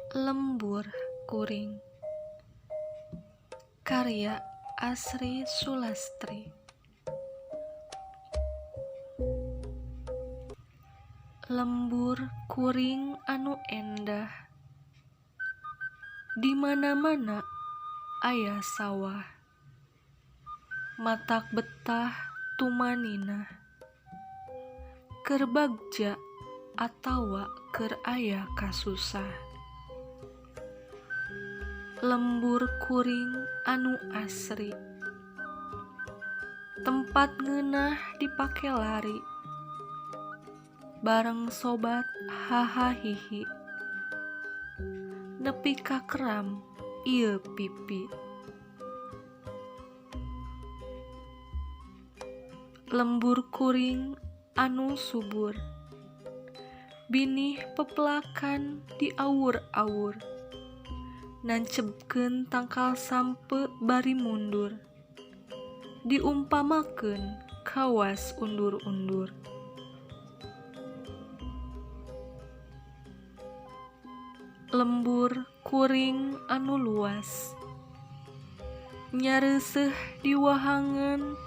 Lembur Kuring, karya Asri Sulastri. Lembur kuring anu endah, di mana-mana aya sawah, matak betah tumaninah, keur bagja atawa keur aya kasusah. Lembur kuring anu asri, tempat ngeunah dipake lari, bareng sobat haha hihi, nepi ka keram ieu pipi. Lembur kuring anu subur, binih pepelakan diawur-awur, nancepkeun tangkal sampe bari mundur, diumpamakeun kawas undur-undur. Lembur kuring anu luas, nyareuseuh di wahangan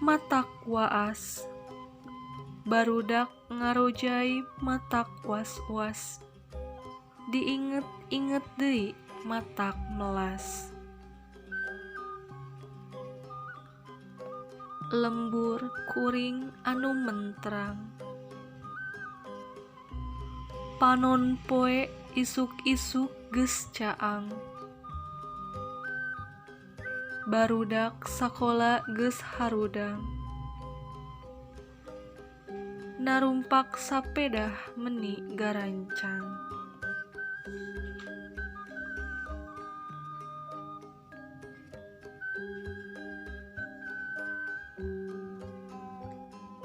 matak waas, barudak ngarojay matak was-was, diinget-inget deui matak melas. Lembur kuring anu mentrang, panon poe isuk-isuk geus caang, barudak sakola geus harudang, narumpak sapedah meni garancang.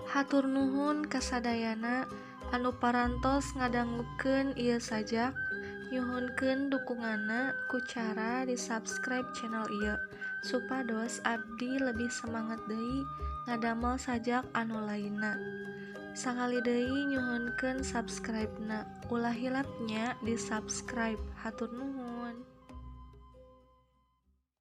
Hatur nuhun kasadayana anu parantos ngadangukeun ieu sajak, nyuhunkeun dukunganna ku cara di-subscribe channel ieu supados abdi lebih semangat deui ngadamel sajak anu lainna. Sakali deui nyuhunkeun subscribe-na, ulah hilap nya di-subscribe. Hatur nuhun.